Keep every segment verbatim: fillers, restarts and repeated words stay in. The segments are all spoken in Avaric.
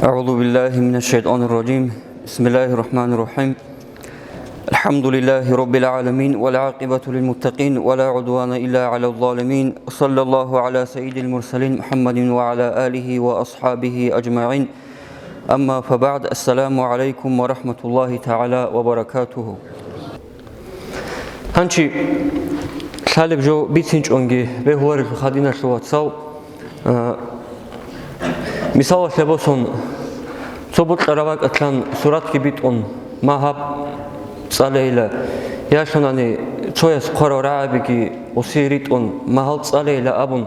أعوذ بالله من الشيطان الرجيم. بسم الله الرحمن الرحيم. الحمد لله رب العالمين، والعاقبة للمتقين، ولا عدوان إلا على الظالمين. صلى الله على سيد المرسلين محمد وعلى آله وأصحابه أجمعين. أما فبعد، السلام عليكم ورحمة الله تعالى وبركاته. Гьанчи лъалеб жо бицинчӀонги бегьуларелъул, диналъул вацал. А, мисалалъе босун, цо бокьараб бакӀалъан суратги битӀун, ма гьаб цӀалейила, ялъунани цояс хъварал рагӀабиги гъуси ритӀун, ма гьал цӀалейила абун,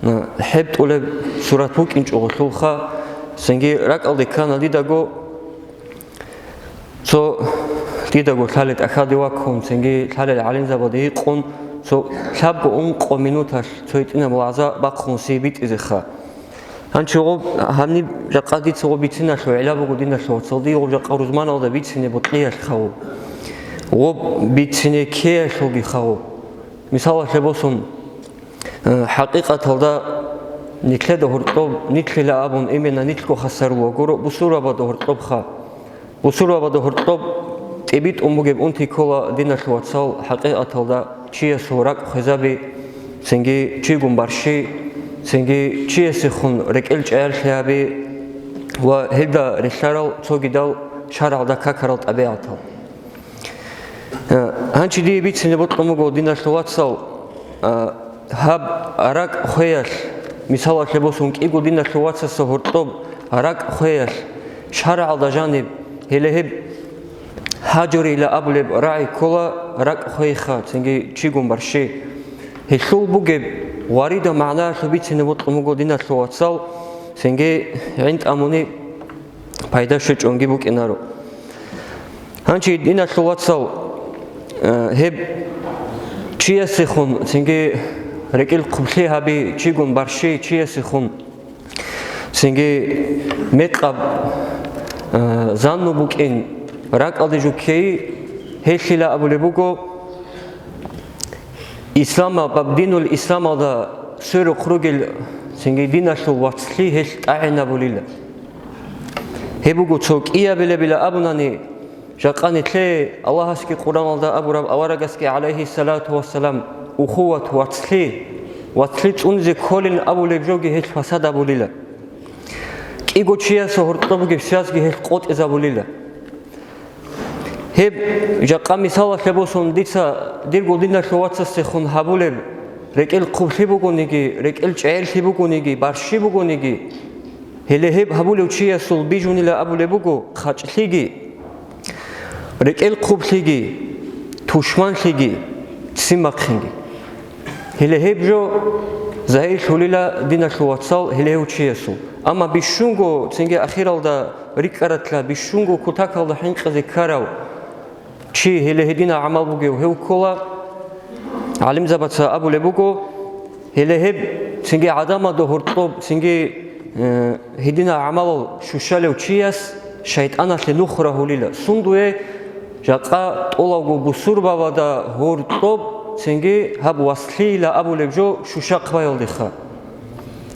а, хӀеб тӀулеб сурат букӀинчӀо гъолъулха, цинги ракӀалде ккана дидаго, цо дидаго лъалел тӀахьалде ваккун, цинги лъалел гӀалимзабаде гьикъун, цо лъабго-ункъо минуталъ цо гьитӀинаб вагӀза бахъун сие битӀизеха. Гьанчи гъоб гьаниб жакъа дица гъоб бициналъул гӀилла буго, диналъул вацал, дие гъоб жакъа рузманалда бицине бокьиялъха гъоб. Гъоб бицине ккеялъулгиха гъоб. Мисалалъе босун, Э, хӀакъикъаталда нилъеда гьоркьоб, нилъила абун, именно нилъго хасарулла гуро бусурбабада гьоркьобха. Бусурбабада гьоркьоб тӀибитӀун бугеб унти ккола, диналъул вацал, хӀакъикъаталда чиясул ракӀ хвезаби, цинги чигун барщи, цинги чиясехун рекӀел чӀаялъи гьаби ва гьелда релълъарал цогидал шаргӀалда какарал тӀабигӀатал. Э, гьанчи дие бицине бокьун буго, диналъул вацал, э, гьаб ракӀ хвеялъ, мисалалъе босун, кӀиго диналъул вацасда гьоркьоб ракӀ хвеялъ, шаргӀалда жаниб, гьеле гьеб гьажурила абулеб рагӀи ккола ракӀ хвейха, цинги чигун барщи. Гьелъул бугеб гъварида магӀнаялъул бицине бокьун буго, диналъул вацал, цинги гӀинтӀамуни пайда щвечӀонги букӀинаро. Гьанчи, диналъул вацал, э, гьеб чиясехун, цинги рекӀел хъублъи гьаби, чигун барщи чиясехун, цинги мекъаб, э, занну букӀин ракӀалде жуккей, гьелъила абулеб буго, Исламаб, динул исламалда сверухъ ругел цинги диналъул вацлъи гьелъ тӀагӀинабулила. Гьеб буго цо кӀиябилебила абунани, жакъа нилъее Аллагьасги Къуръаналда абураб, аварагасги, гӀалайгьиссалату вассалам, ухуват, вацлъи, вацлъи цӀунизе кколин абулеб жоги гьелъ фасад абулила. КӀиго чиясул гьоркьоб бугеб связги гьелъ къотӀизабулила. Гьеб жакъа мисалалъе босун, дица дирго диналъул вацасдехун гьабулеб, рекӀел хъублъи бугониги, рекӀел чӀегӀерлъи бугониги, барщи бугониги, гьеле гьеб гьабулев чиясул бижунила абулеб буго хъачӀлъиги, рекӀел хъублъиги, тушманлъиги, ццин бахъинги. Гьеле гьеб жо загьирлъулила, диналъул вацал, гьеле гьев чиясул. Амма бищунго цинги ахиралда рикӀкӀаратла, бищунго кутакалда хӀинкъизе ккарав чи гьеле гьединаб гӀамал бугев гьев ккола. ГӀалимзабаца абулеб буго, гьеле гьеб цинги гӀадамалда гьоркьоб, цинги, э, гьединаб гӀамалал щущалев чияс шайтӀаналъе нух рагьулила. Сундуе жакъа тӀолавго бусурбабада гьоркьоб, цинги гьаб вацлъийила абулеб жо щущахъ баялдеха.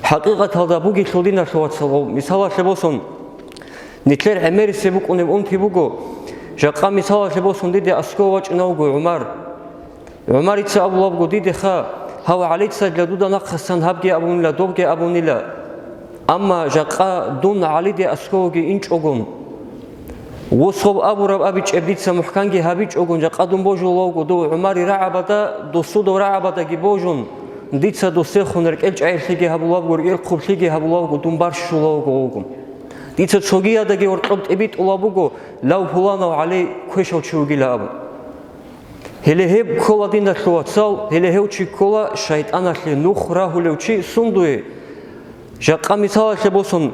ХӀакъикъаталда бугелъул, диналъул вацал, мисалалъе босун, нилъер гӀемерисеб букӀунеб унти буго, жакъа мисалалъе босун, диде аскӀов вачӀунев вуго ГӀумар. ГӀумарица абулеб буго дидеха, гьав ГӀалицадила дуда нахъасан гьабги абунила, добги абунила. Амма жакъа дун ГӀалиде аскӀовеги инчӀогун, гъосул абураб абичӀеб дица мухӀканги гьабичӀогун, жакъа дун божулев вуго дов ГӀумари рагӀабада, досудав рагӀабадаги божун, дица досехун рекӀел чӀегӀерлъиги гьабулеб буго, рекӀел хъублъиги гьабулеб буго, дун барщулев вуго гъовгун. Дица цогияздаги гьоркьоб тӀибитӀулеб буго, лав пуланав ГӀали квешав чи вугила абун. Гьеле гьеб ккола, диналъул вацал, гьеле гьев чи ккола шайтӀаналъе нух рагьулев чи. Сундуе? Жакъа мисалалъе босун,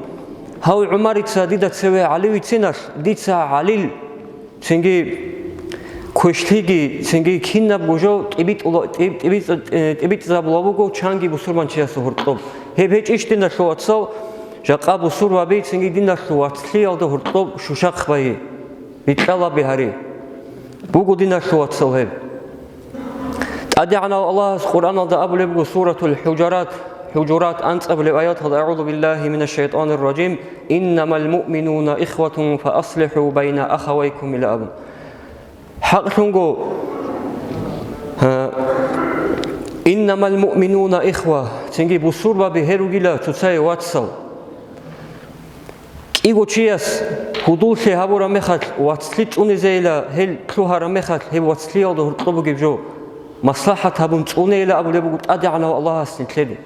гьав ГӀумарица дида цеве ГӀали вициналъ, дица ГӀалил цинги квешлъиги, цинги кинабго жо тӀибитӀула-, тӀиб-, тӀибитӀ-, тӀибитӀизабулеб буго чанги бусурманчиясул гьоркьоб. Гьеб гьечӀищ, диналъул вацал, жакъа бусурбаби цинги диналъул вацлъиялда гьоркьоб щущахъ бай. Рикьалаби гьари. Буго, диналъул вацал, гьеб. ТӀадегӀанав Аллагьас Къуръаналда абулеб буго, Суратул ХӀужарат, ХӀужурат анцӀабилеб аяталда: «АгӀузу биллагьи минаш шайтӀанир ражим, иннамал муъминуна ихватун фа аслихӀу байна ахавайкум», – ила абун. ХӀакълъунго, гьа, «иннамал муъминуна ихва», цинги бусурбаби гьел ругила цоцае вацал. КӀиго чияс гьудуллъи гьабураб мехалъ вацлъи цӀунизейила, гьел лъугьараб мехалъ гьеб вацлъиялда гьоркьоб бугеб жо маслахӀат гьабун цӀунейила абулеб буго ТӀадегӀанав Аллагьас нилъеде.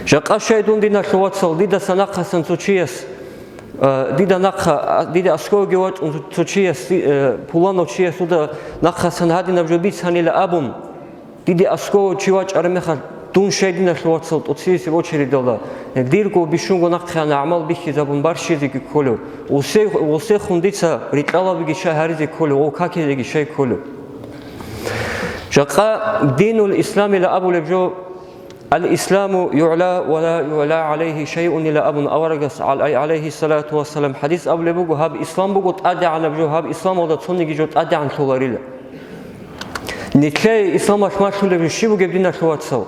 Жакъа щай дун, диналъул вацал, дидаса нахъасан цо чияс, э, дида нахъа, а, дида аскӀовеги вачӀун цо чияс, э, пуланав чияс дуда нахъасан гьадинаб жо бицанила абун, диде аскӀов чи вачӀараб мехалъ, дун щай, диналъул вацал, тӀоцебесеб очередалда, дирго бищунго нахъе ана гӀамал бихьизабун барщизеги кколев, гъусе-, гъусехун дица рикьалабиги щай гьаризе кколев, гъов какилеги щай кколев. Жакъа динул исламила абулеб жо, «Ал-исламу югӀла ва ла югӀла гӀалайгьи шайъун», – ила абун аварагас, гӀал-, ай, гӀалайгьиссалату вассалам, хӀадис абулеб буго: «Гьаб ислам буго тӀадегӀанаб жо, гьаб исламалда цониги жо тӀадегӀан лъоларила». Нилъее исламалъ малъулеб жо щиб бугеб, диналъул вацал?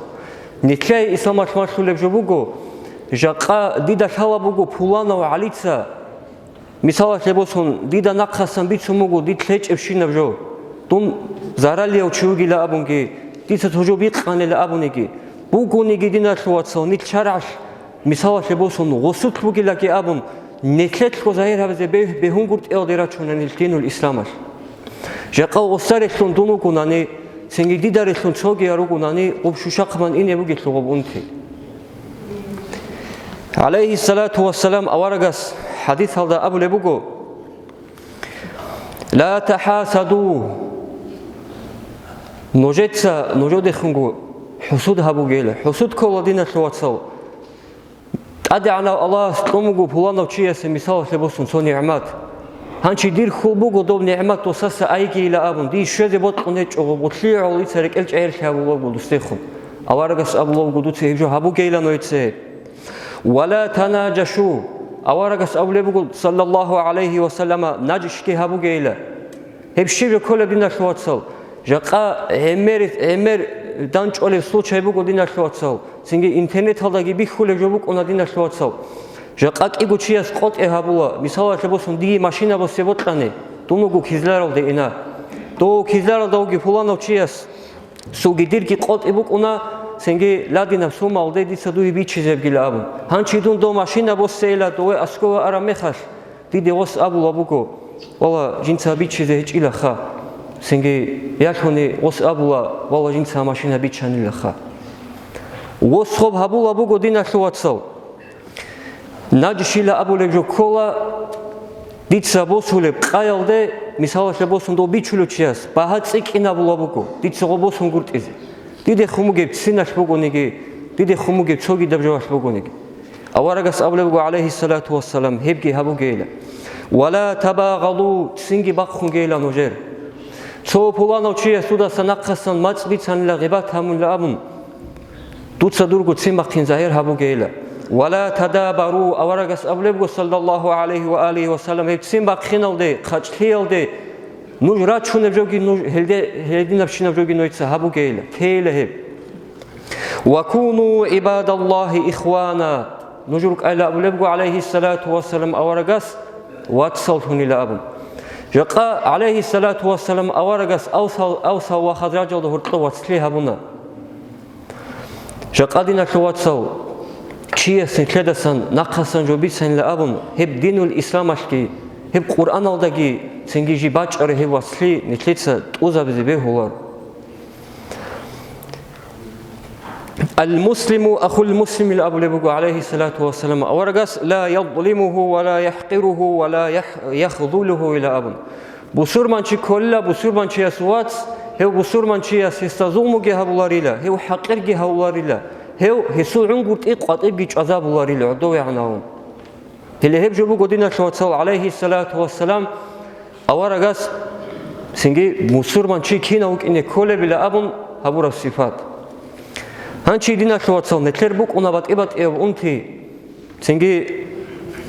Нилъее исламалъ малъулеб жо буго, жакъа дида лъала буго пуланав ГӀалица, мисалалъе босун, дида нахъасан бицун буго дид лъечӀебщинаб жо, дун заралияв чи вугила абунги, дица цо жо бикъанила абуниги, бугониги, диналъул вацал, нилъ шаргӀалъ, мисалалъе босун, гъусулъ бугилаги абун, нилъелъго загьир гьабизе бегь-, бегьунгутӀиялде рачуна нилъ динул исламалъ. Жакъа гъусарелъун дун вугунани, цинги дидарелъун цогияр ругунани, гъуб щущахъ ман ине бугелъул гъуб унти. ГӀалайгьиссалату вассалам аварагас хӀадисалда абулеб буго: «Ла тахӀасаду». Нужеца нужедехунго хӀусуд гьабугейила. ХӀусуд ккола, диналъул вацал. ТӀадегӀанав Аллагьас кьун буго пуланав чиясе, мисалалъе босун, цо нигӀмат. Гьанчи дир хьул буго доб нигӀмат досаса айгейила абун, дие щвезе бокьун гьечӀого, гъулъие гӀолица рекӀел чӀегӀерлъи гьабулеб буго дусдехун. Аварагас абулеб буго дуца гьеб жо гьабугейила нойце. «Ва ла танаджашу». Аварагас абулеб буго, саллаллагьу гӀалайгьи ва саллама, наджишги гьабугейила. Гьеб щиб жо кколеб, диналъул вацал? Жакъа гӀемер, гӀемер данчӀолеб случай буго, диналъул вацал. Цинги интернеталдаги бихьулеб жо букӀуна, диналъул вацал. Жакъа кӀиго чияс къотӀи гьабула, мисалалъе босун, дие машина босе бокьани, дун вуго Кизляралде ина. Дов Кизляралда вуги пуланав чияс, суги дирги къотӀи букӀуна, цинги ладинаб сумалде дица дуе бичизебгила абун. Гьанчи дун дов машина босейила дове аскӀове араб мехалъ, диде гъос абула буго: «Валла, жинца бичизе гьечӀилаха». Цинги ялъуни гъос абула: «Валла, жинца машина бичанилаха». Гъос гъоб гьабула буго, диналъул вацал. Наджишила абулеб жо ккола, дица босулеб къаялде, мисалалъе босун, дов бичулев чияс багьа цӀикӀкӀинабула буго, дица гъоб босунгутӀизе. Дидехун бугеб циналъ бугониги, дидехун бугеб цогидаб жоялъ бугониги. Аварагас абулеб буго, гӀалайгьиссалату вассалам, гьебги гьабугейила. «Ва ла табагъаду», цинги бахъунгейила нужер. Цо пуланав чияс дудаса нахъасан мацӀ бицанила, гъибат гьамунила абун, дуца дурго цин бахъин загьир гьабугейила. «Ва ла тадабару», аварагас абулеб буго, саллаллагьу гӀалайгьи ва алигьи ва саллам, гьеб цин бахъиналде, хъачӀлъиялде, нуж рачунеб жоги нуж гьелде, гьединабщинаб жоги нойца гьабугейила, тейила гьеб. «Ва куну гӀибадаллагьи ихвана». Нуж рукӀайла абулеб буго, гӀалайгьиссалату вассалам, аварагас вацаллъунила абун. Жакъа, гӀалайгьиссалату вассалам, аварагас Авсал, Авсал ва Хазражалда гьоркьов вацлъи гьабуна. Жакъа, диналъул вацал, чияс нилъедасан нахъасан жо бицанила абун, гьеб динул исламалъги, гьеб Къуръаналдаги цинги жиб бачӀараб гьеб вацлъи нилъеца тӀузабизе бегьулар. «Ал-муслиму ахул-муслим», – ил абулеб буго, гӀалайгьиссалату вассалам, аварагас: «Ла язлимуху ва ла яхӀкъируху ва ла ях-, яхзулуху», – ила абун. Бусурманчи кколила бусурманчияс вац, гьев бусурманчияс гьесда зулмуги гьабуларила, гьев хӀакъирги гьавуларила, гьев гьесул гӀунгутӀи къватӀибги чӀвазабуларила гӀодовегӀан гьавун. Гьеле гьеб жо буго, диналъул вацал, гӀалайгьиссалату вассалам, аварагас цинги мусурманчи кинав вукӀине кколебила абун гьабураб сипат. Гьанчи, диналъул вацал, нилъер букӀуна батӀи-батӀияб унти. Цинги,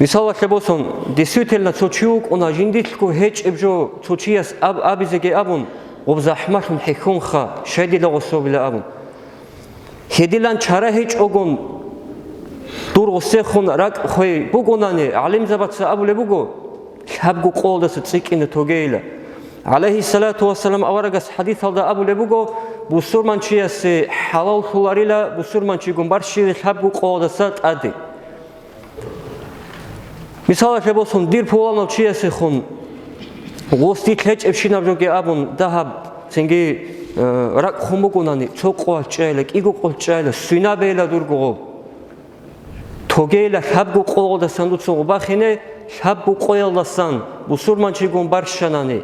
мисалалъе босун, действительно, цо чи вукӀуна, жиндилъго гьечӀеб жо цо чияс аб-, абизеги абун, гъоб захӀмалъун хӀехьонха, щай дила гъособила абун. Гьедилан чара гьечӀогун дур гъусехун ракӀ хвей бугонани, гӀалимзабаца абулеб буго, лъабго къоялдаса цӀикӀкӀине тогейила. ГӀалайгьиссалату вассалам аварагас хадисалда абулеб буго, бусурманчиясе хӀалаллъуларила бусурманчигун барщизе лъабго къоялдаса тӀаде. Мисалалъе босун, дир пуланав чиясехун гъос дилъ гьечӀебщинаб жоги абун, дагьаб, цинги, э, ракӀ хун бугонани, цо къоялъ чӀайила, кӀиго къоялъ чӀайила, свинабейила дурго гъоб. Тогейила лъабго къоялдасан дуца гъоб бахине, лъабго къоялдасан бусурманчигун барщанани.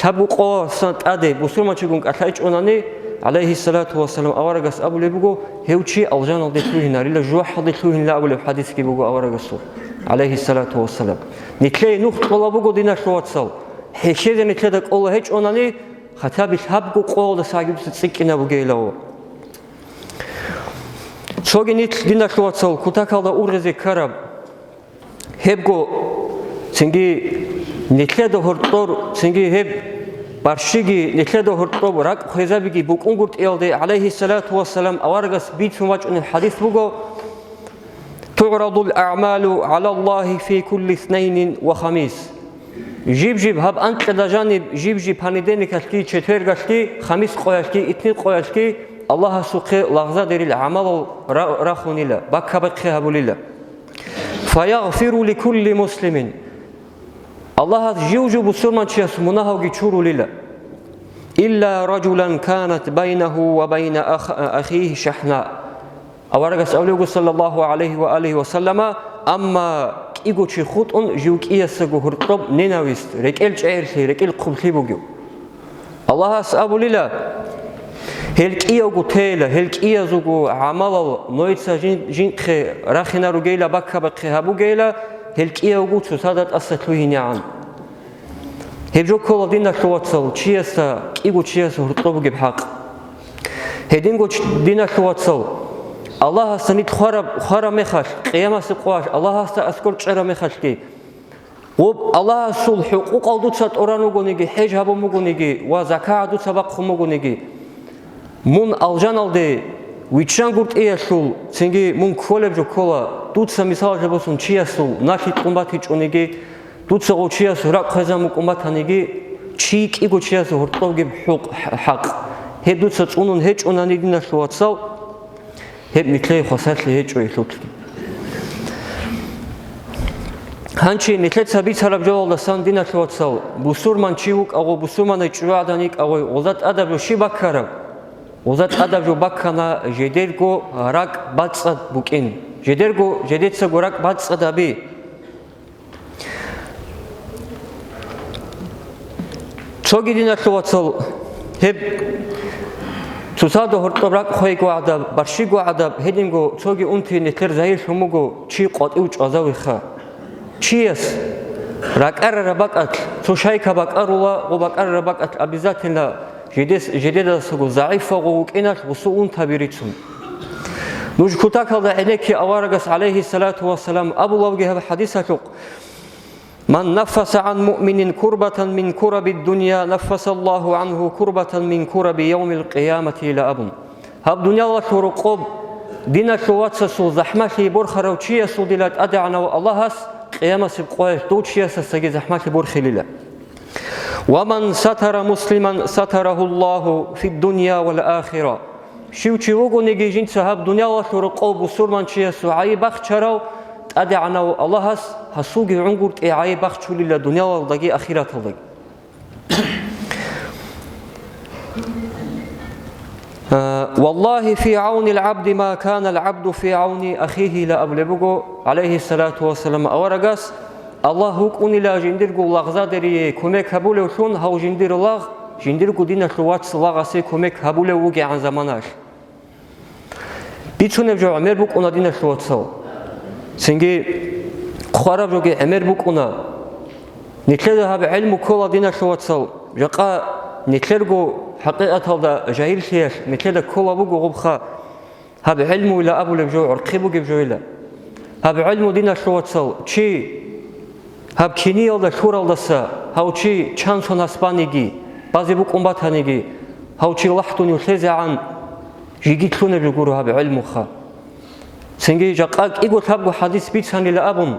Лъабго къоялдасан тӀаде бусурманчигун кӀалъайчӀунани, гӀалайгьиссалату вассалам, аварагас абулеб буго, гьев чи алжаналде лъугьинарила, жужахӀалде лъугьинила абулеб хадисги буго аварагасул, гӀалайгьиссалату вассалам. Нилъее нух кьола буго, диналъул вацал, хӀехьезе нилъеда кӀола гьечӀонани, хатаби лъабго къоялдасагӀги дуца цӀикӀкӀинаб бугейилаву. Цоги нилъ, диналъул вацал, кутакалда ургъизе ккараб. Гьебго цинги нилъеда гьоркьор, цинги гьеб барщиги нилъеда гьоркьоб ракӀ хвезабиги букӀунгутӀиялде, гӀалайгьиссалату вассалам, аварагас бицун вачӀунеб хадис буго: «ТугӀрадул аъмалу гӀалаллагьи фи кулли иснайнин ва хамис». Жиб-жиб гьаб анкьида жаниб, жиб-жиб понедельникалъги, четвергалъги, хамис къоялъги, итни къоялъги Аллагьасухъе лагъзадерил гӀамалал ра-, рахунила, баккабахъе гьабулила. «Фаягъфиру ликулли муслимин». Аллагьас жив-жив бусурманчияс мунагьалги чурулила. «Илла ражулан канат байнагьу ва байна ах-, ахихи шахӀна». Аварагас абулеб буго, саллаллагьу гӀалайгьи ва алигьи ва саллама, амма кӀиго чи хутӀун жив кӀиясаго гьоркьоб ненавист, рекӀел чӀегӀерлъи, рекӀел хъублъи бугев. Аллагьас абулила, гьел кӀиявго тейила, гьел кӀиязулго гӀамалал нойца жин-, жинхъе рахинаругейила, баккабахъе гьабугейила, гьел кӀиявго цоцазда тӀаса лъугьинегӀан. Гьеб жо ккола, диналъул вацал, чиясда, кӀиго чиясда гьоркьоб бугеб хӀакъ. Гьединго ч-, диналъул вацал, Аллагьасда нилъ хвараб, хвараб мехалъ, къиямасеб къоялъ Аллагьасда аскӀор чӀараб мехалъги, гъоб Аллагьасул хӀукъукъал дуца тӀуран вугониги, хӀеж гьабун бугониги ва закагӀат дуца бахъун бугониги, мун алжаналде виччангутӀиялъул, цинги мун кколеб жо ккола, дуца, мисалалъе босун, чиясул налъи кьун батичӀониги, дуца гъов чиясул ракӀ хвезабун букӀун батаниги, чи кӀиго чиясул гьоркьоб бугеб хӀукъ, хӀакъ. Гьеб дуца цӀунун гьечӀонани, диналъул вацал, гьеб нилъее хвасарлъи гьечӀо гьелъулги. Гьанже нилъеца бицараб жоялдасан, диналъул вацал, бусурман чи вукӀаго, бусурманай чӀужугӀадан йикӀаго, гъоза тӀадаб жо щиб баккараб? Гъоза тӀадаб жо баккана жидерго ракӀ бацӀцӀад букӀин. Жидерго, жидецаго ракӀ бацӀцӀад гьаби. Цоги, диналъул вацал, гьеб цоцазда гьоркьоб ракӀ хвейго гӀадаб, барщиго гӀадаб, гьединго цоги унти нилъер загьирлъун буго, чи къватӀив чӀвазавиха. Чияс ракӀарараб бакӀалъ, цо шайка бакӀарула, гъо бакӀарараб бакӀалъ обязательно жидес-, жидедасаго загӀипав гъо вукӀиналъ гъусул унтаби рицун. Нуж кутакалда гӀенекке аварагас, гӀалайгьиссалату вассалам, абулебги гьаб хадисалъухъ: «Ман наффаса гӀан муъминин курбатан мин кураби дунья, наффасаллагьу гӀангьу курбатан мин кураби явмил къиямати», ила абун. Гьаб дуниялалъул рокъоб диналъул вацасул захӀмалъи борхарав чиясул дила ТӀадегӀанав Аллагьас къиямасеб къоялъ дов чиясасаги захӀмалъи борхилила. «Ва ман сатара муслиман сатарагьу Аллагьу фид дунья вал ахира». Щив чи вугониги жинца гьаб дуниялалъул рокъов бусурманчиясул гӀайиб бахчарав, ТӀадегӀанав Аллагьас гьасулги гӀунгутӀи гӀайиб бахчулила дуниялалдаги ахираталдаги. А, «Валлагьи фи гӀавнил гӀабди ма канал гӀабду фи гӀавни ахихи», ила абулеб буго, гӀалайгьиссалату вассалам, аварагас, Аллагь вукӀунила жиндирго лагъзадерие кумек гьабулевлъун, гьав жиндир лагъ, жиндирго диналъул вац лагъасе кумек гьабулев вугегӀан заманалъ. Бицунеб жо гӀемер букӀуна, диналъул вацал. Цинги хъвараб жоги гӀемер букӀуна. Нилъеда гьаб гӀелму ккола, диналъул вацал. Жакъа нилъерго хӀакъикъаталда жагьиллъиялъ нилъеда ккола буго гъубха. Гьаб гӀелмуйила абулеб жо гӀорхъи бугеб жойила. Гьаб гӀелму, диналъул вацал, чи гьаб киниялда лъуралдаса, гьав чи чан сон гьас баниги, базе букӀун батаниги, гьав чи лахӀдунив лъезегӀан, Жиги лъунеб жо гуро гьаб гӀелмуха. Цинги жакъа кӀиго лъабго хадис бицанила абун,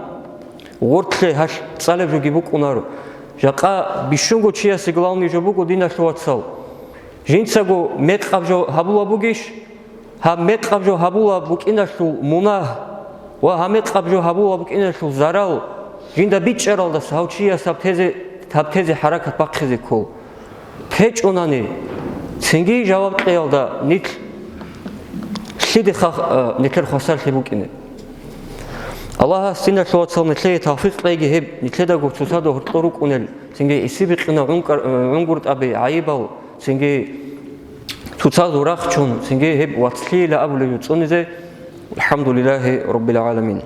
гъортлъе гьалъ цӀалеб жоги букӀунаро. Жакъа бищунго чиясе главный жо буго, диналъул вацал. Жинцаго мекъаб жо гьабула бугищ? Гьаб мекъаб жо гьабула букӀиналъул мунагь ва гьаб мекъаб жо гьабула букӀиналъул зарал жинда бичӀчӀаралдаса гьав чияс гьаб тезе, гьаб тезе хӀаракат бахъизе ккол. ТечӀунани, цинги жаваб кьеялда нилъ лъидехъа, э, нилъер хвасарлъи букӀине. Аллагьас, диналъул вацал, нилъее тавфикъ кьеги гьеб нилъедаго цоцазда гьоркьор рукӀунел, цинги гӀисибикъина гӀункӀар-, э, гӀунгуртӀаби, гӀайибал, цинги цоцазда рахчун, цинги гьеб вацлъийила абулеб цӀунизе. АлхӀамдулиллагьи раббил гӀаламин.